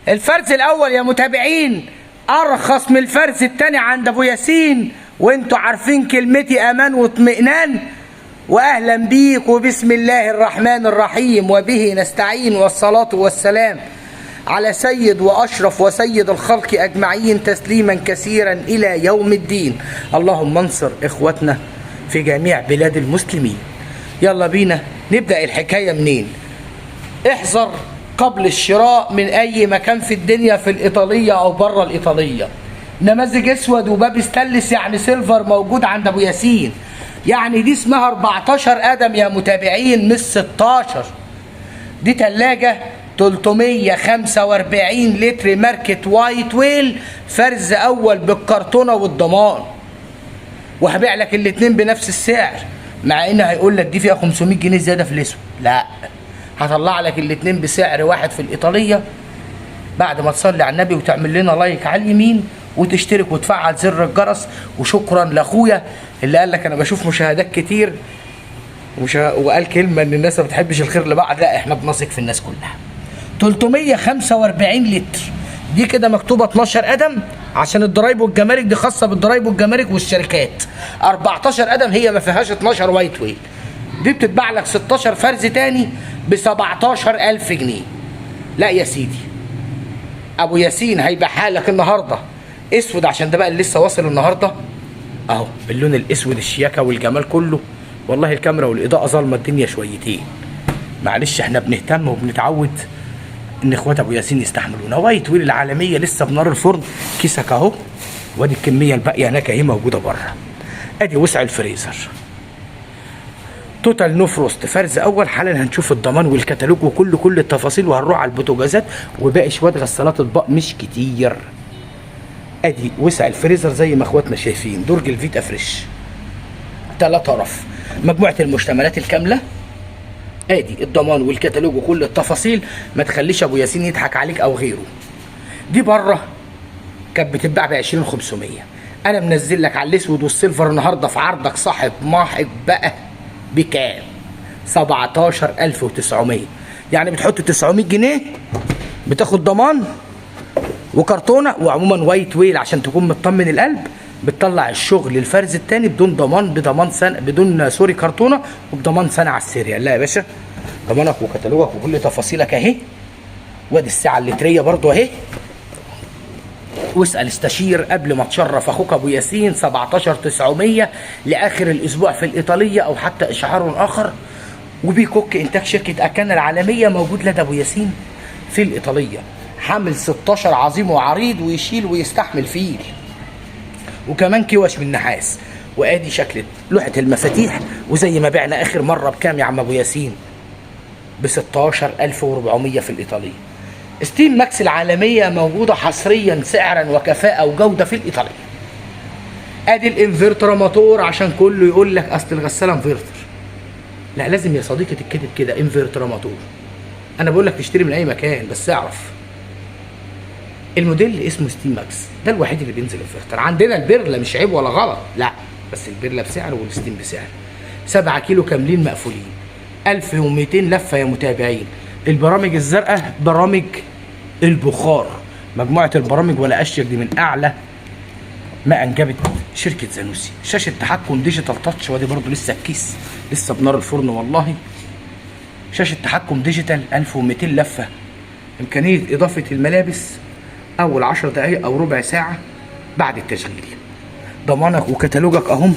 الفرز الاول يا متابعين ارخص من الفرز الثاني عند ابو ياسين، وانتوا عارفين كلمتي امان واطمئنان. واهلا بيك، وبسم الله الرحمن الرحيم، وبه نستعين، والصلاة والسلام على سيد واشرف وسيد الخلق اجمعين تسليما كثيرا الى يوم الدين. اللهم انصر اخوتنا في جميع بلاد المسلمين. يلا بينا نبدأ الحكاية منين؟ احذر قبل الشراء من اي مكان في الدنيا، في الايطالية او بره الايطالية. نماذج اسود وباب ستانلس يعني silver موجود عند ابو ياسين. يعني دي اسمها 14 قدم يا متابعين، مش 16. دي تلاجة 345 لتر ماركة وايت ويل، فرز اول بالكرتونة والضمان. وهبيع لك الاتنين بنفس السعر، مع ان هيقول لك دي فيها 500 جنيه زيادة في الاسود. لا، هطلع لك الاتنين بسعر واحد في الايطالية بعد ما تصلي على النبي وتعمل لنا like على اليمين وتشترك وتفعل زر الجرس. وشكرا لاخويا اللي قال لك انا بشوف مشاهدات كتير وقال كلمة ان الناس ما بتحبش الخير لبعض. لا، احنا بنثق في الناس كلها. 345 لتر دي كده مكتوبة 12 قدم عشان الضرايب والجمارك، دي خاصة بالضرايب والجمارك والشركات. 14 قدم هي ما فيهاش 12 وايت ويل. دي بتتباع لك 16 فرز تاني ب 17000 جنيه. لا يا سيدي، ابو ياسين هيبيعها لك النهارده اسود، عشان ده بقى اللي لسه واصل النهارده اهو باللون الاسود، الشياكه والجمال كله. والله الكاميرا والاضاءة ظالمه الدنيا شويتين، معلش احنا بنهتم وبنتعود ان اخوات ابو ياسين يستحملونا. وايت ويل العالمية لسه بنار الفرن، كيسك اهو، وادي الكمية الباقية هناك اهي موجودة بره. ادي وسع الفريزر total no frost، فرز اول. حالا هنشوف الضمان والكتالوج وكل التفاصيل، وهنروح على البوتاجازات وباقي شوية غسالات اطباق مش كتير. ادي وسع الفريزر زي ما اخواتنا شايفين، درج الفيتا فريش 3 رف، مجموعة المشتملات الكاملة. ادي الضمان والكتالوج وكل التفاصيل، ما تخليش ابو ياسين يضحك عليك او غيره. دي بره كانت بتتباع ب 20500، انا منزل لك على الاسود وال silver النهارده في عرضك صاحب ماحق بقى بكام؟ 17900. يعني بتحط 900 جنيه بتاخد ضمان وكرتونه. وعموما وايت ويل عشان تكون مطمن القلب، بتطلع الشغل الفرز الثاني بدون ضمان، بضمان سنة، بدون sorry كرتونة وبضمان سنة على ال serial. لا يا باشا، ضمانك وكتالوجك وكل تفاصيلك اهي. وادي الساعة اللتريه برضو اهي. واسال استشير قبل ما تشرف اخوك ابو ياسين. 17900 لاخر الاسبوع في الايطالية او حتى اشعار اخر. وبيكوك انتاج شركة اكان العالمية موجود لدى ابو ياسين في الايطالية، حامل 16 عظيم وعريض ويشيل ويستحمل فيل، وكمان كوش من نحاس. وادي شكل لوحة المفاتيح. وزي ما بعنا اخر مرة بكام يا عم ابو ياسين؟ ب 16400 في الايطالية. ستيم ماكس العالمية موجودة حصريا سعرا وكفاءة وجوده في الايطالية. ادي الانفرتر موتور، عشان كله يقول لك اصل الغسالة انفرتر. لا، لازم يا صديقي تتكتب كده انفرتر موتور. انا بقول لك تشتري من اي مكان بس اعرف الموديل اسمه ستيم ماكس، ده الوحيد اللي بينزل انفرتر عندنا. البيرلا مش عيب ولا غلط، لا، بس البيرلا بسعر والستيم بسعر. 7 كيلو كاملين مقفولين، 1200 لفه يا متابعين. البرامج الزرقاء برامج البخار، مجموعة البرامج ولا اشيك، دي من اعلى ما انجبت شركة زانوسي. شاشة تحكم digital touch، وادي برضو لسه الكيس لسه بنار الفرن والله. شاشة تحكم digital، 1200 لفه، امكانية اضافه الملابس اول 10 دقائق او ربع ساعة بعد التشغيل. ضمانك وكتالوجك اهم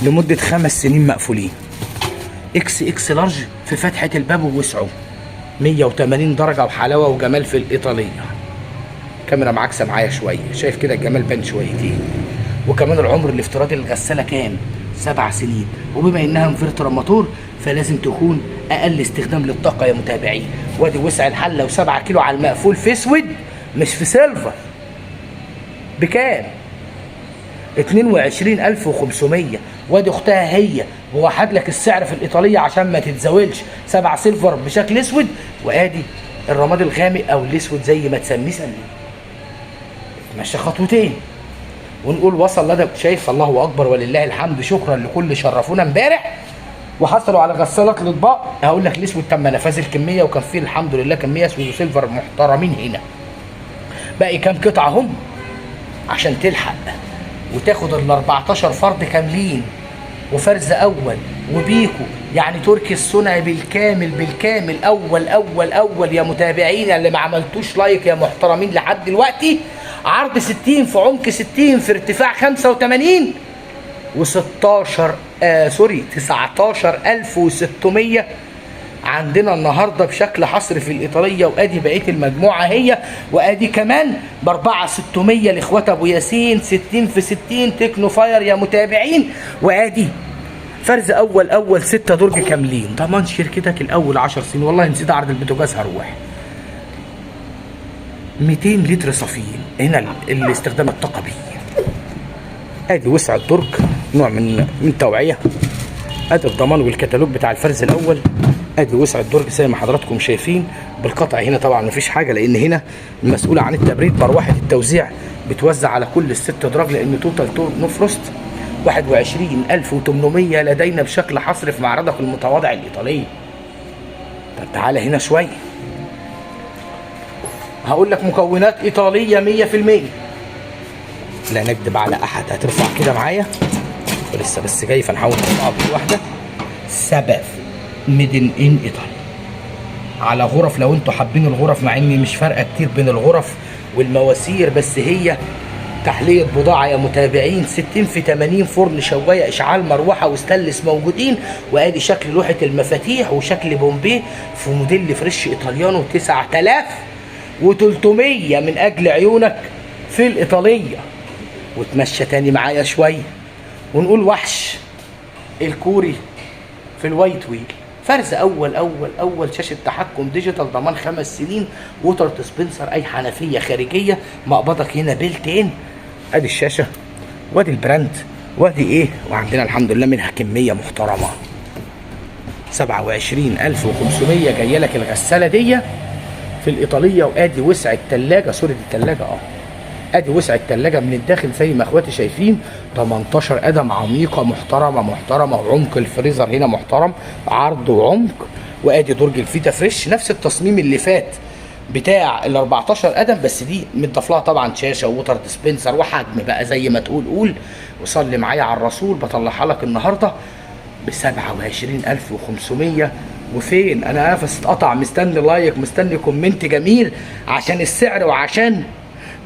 لمدة 5 سنين مقفولين. اكس اكس لارج في فتحه الباب ووسعه 180 درجه وحلاوة وجمال في الايطالية. كاميرا معاكسة معايا شويه، شايف كده الجمال بان شويتين. وكمان العمر الافتراضي للغساله كام؟ 7 سنين. وبما انها انفرتر موتور فلازم تكون اقل استخدام للطاقة يا متابعين. وادي وسع الحلة وسبعة كيلو على المقفول في اسود مش في silver. بكام؟ 22500. وادي اختها هي، ووحد لك السعر في الايطالية عشان ما تتزاولش. 7 silver بشكل اسود، وادي الرماد الغامق او الاسود زي ما تسميه سميه. ماشي خطوتين ونقول وصل لدى شايف. الله اكبر ولله الحمد. شكرا لكل شرفونا امبارح وحصلوا على غسالات الاطباق. هقول لك الاسود تم نفاذ الكميه، وكان فيه الحمد لله كمية اسود و silver محترمين هنا. باقي كام قطعه هم عشان تلحق وتاخد ال 14 فرد كاملين وفرز اول وبيكو، يعني تركي الصنع بالكامل بالكامل. اول اول اول يا متابعين اللي ما عملتوش like يا محترمين لحد دلوقتي، عرض 60 في عمق 60 في ارتفاع 85 و16 sorry 19600 عندنا النهارده بشكل حصري في الايطالية. وادي بقية المجموعة هي، وادي كمان ب 4600 لاخوات ابو ياسين، 60 في 60 تكنو فاير يا متابعين. وادي فرز اول اول 6 درج كاملين، ضمان شركتك الاول 10 سنين. والله نسيت اعرض البوتاجاز، هروح 200 لتر صافيين هنا الاستخدام الطاقة بيه. ادي وسع الدرج، نوع من توعيه. ادي الضمان والكتالوج بتاع الفرز الاول. ادي وسع الدرج زي ما حضراتكم شايفين بالقطع. هنا طبعا مفيش حاجة، لان هنا المسؤولة عن التبريد مروحة التوزيع بتوزع على كل الست ادراج، لان total no frost. 21800 لدينا بشكل حصري في معرضك المتواضع الايطالية. طب تعالى هنا شوية، هقول لك مكونات ايطالية 100%، لا نكذب على احد. هترفع كده معايا ولسه بس جاي، فنحاول نرفعها واحدة. سبب made in Italy على غرف، لو انتوا حابين الغرف، مع اني مش فارقه كتير بين الغرف والمواسير، بس هي تحلية بضاعة يا متابعين. 60 في 80، فرن، شواية، اشعال، مروحة وستانلس موجودين. وادي شكل لوحة المفاتيح وشكل بومبي في موديل fresh ايطاليانو، 9300 من اجل عيونك في الايطالية. وتمشى تاني معايا شوية ونقول وحش الكوري في ال white wheel، فرز اول اول اول، شاشة تحكم digital، ضمان 5 سنين، water dispenser، اي حنفية خارجيه، مقبضك هنا built in. ادي الشاشة وادي ال brand وادي ايه، وعندنا الحمد لله منها كمية محترمه. 27500 جاية لك الغسالة دي في الايطاليه. وادي وسع الثلاجة، sorry دي الثلاجة، ادي وسع الثلاجة من الداخل زي ما اخواتي شايفين، 18 قدم، عميقة محترمه محترمه، وعمق الفريزر هنا محترم، عرض وعمق. وادي درج الفيتا فريش نفس التصميم اللي فات بتاع ال 14 قدم، بس دي متضاف لها طبعا شاشة و water dispenser وحجم بقى زي ما تقول قول وصلي معايا على الرسول. بطلعها لك النهارده ب 27500. وفين انا نفس اتقطع، مستني like، مستني comment جميل عشان السعر وعشان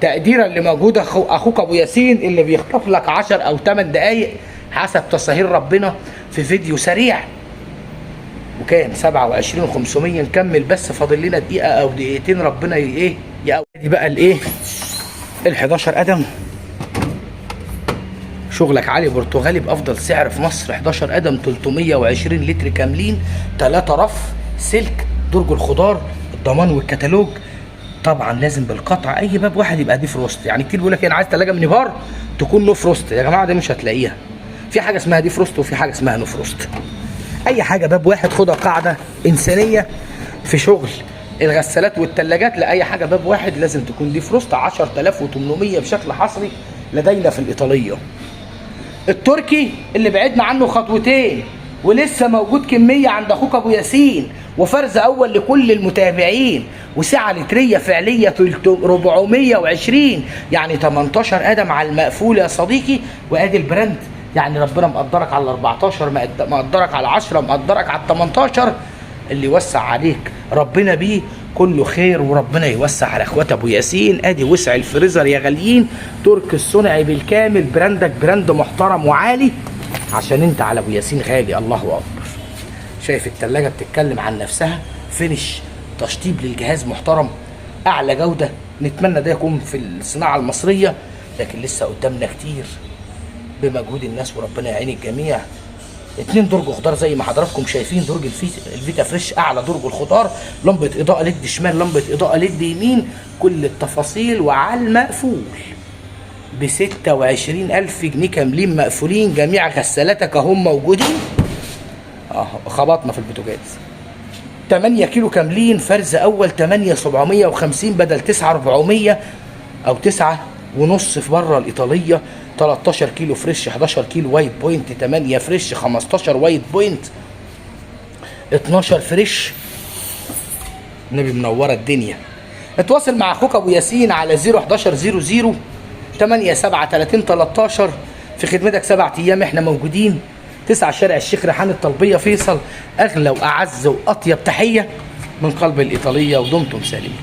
تقديرا لمجهود اخوك ابو ياسين اللي بيخطف لك 10 او 8 دقايق حسب تسهيل ربنا في فيديو سريع. وكام؟ 27500. نكمل بس فاضل لنا دقيقة او دقيقتين، ربنا ايه يا دي بقى الايه ال 11 قدم. شغلك عالي برتغالي بافضل سعر في مصر، 11 قدم، 320 لتر كاملين، 3 رف سلك، درج الخضار، الضمان والكتالوج. طبعا لازم بالقطع، اي باب واحد يبقى defrost. يعني كتير بيقول لك انا عايز ثلاجه mini bar تكون no frost. يا جماعة ده مش هتلاقيها، في حاجة اسمها defrost وفي حاجة اسمها no frost. اي حاجة باب واحد خدها قاعدة انسانيه في شغل الغسالات والثلاجات، لاي حاجة باب واحد لازم تكون defrost. 10800 بشكل حصري لدينا في الايطالية. التركي اللي بعدنا عنه خطوتين ولسه موجود كمية عند اخوك ابو ياسين، وفرز اول لكل المتابعين، وسعه لتريه فعليه 420، يعني 18 قدم على المقفول يا صديقي. وادي ال brand، يعني ربنا مقدرك على ال 14، مقدرك على 10، مقدرك على ال 18، اللي يوسع عليك ربنا بيه كله خير، وربنا يوسع على اخوات ابو ياسين. ادي وسع الفريزر يا غاليين، ترك الصنع بالكامل، brand ك brand محترم وعالي عشان انت على ابو ياسين غالي. الله اكبر، شايف التلاجة بتتكلم عن نفسها، finish تشطيب للجهاز محترم، اعلى جودة. نتمنى ده يكون في الصناعة المصرية، لكن لسه قدامنا كتير بمجهود الناس وربنا يعين الجميع. اتنين درج خضار زي ما حضراتكم شايفين، درج الفيتا فريش اعلى درج الخضار، لمبة اضاءة LED شمال، لمبة اضاءة LED يمين، كل التفاصيل. وعلى المقفول ب 26000 جنيه كاملين مقفولين، جميع غسالاتك اهم موجودين. خبطنا في البوتاجاز. 8 كيلو كاملين، فرز اول، 8750 بدل 9400 او 9 ونص في بره الايطاليه. 13 كيلو fresh، 11 كيلو white point، 8 fresh، 15 white point، 12 fresh. النبي منورة الدنيا. اتواصل مع اخوك ابو ياسين على 011 00 8 7 30 13 في خدمتك 7 ايام احنا موجودين. 9 شارع الشيخ ريحان الطلبيه فيصل. اغلى واعز واطيب تحية من قلب الايطالية، ودمتم سالمين.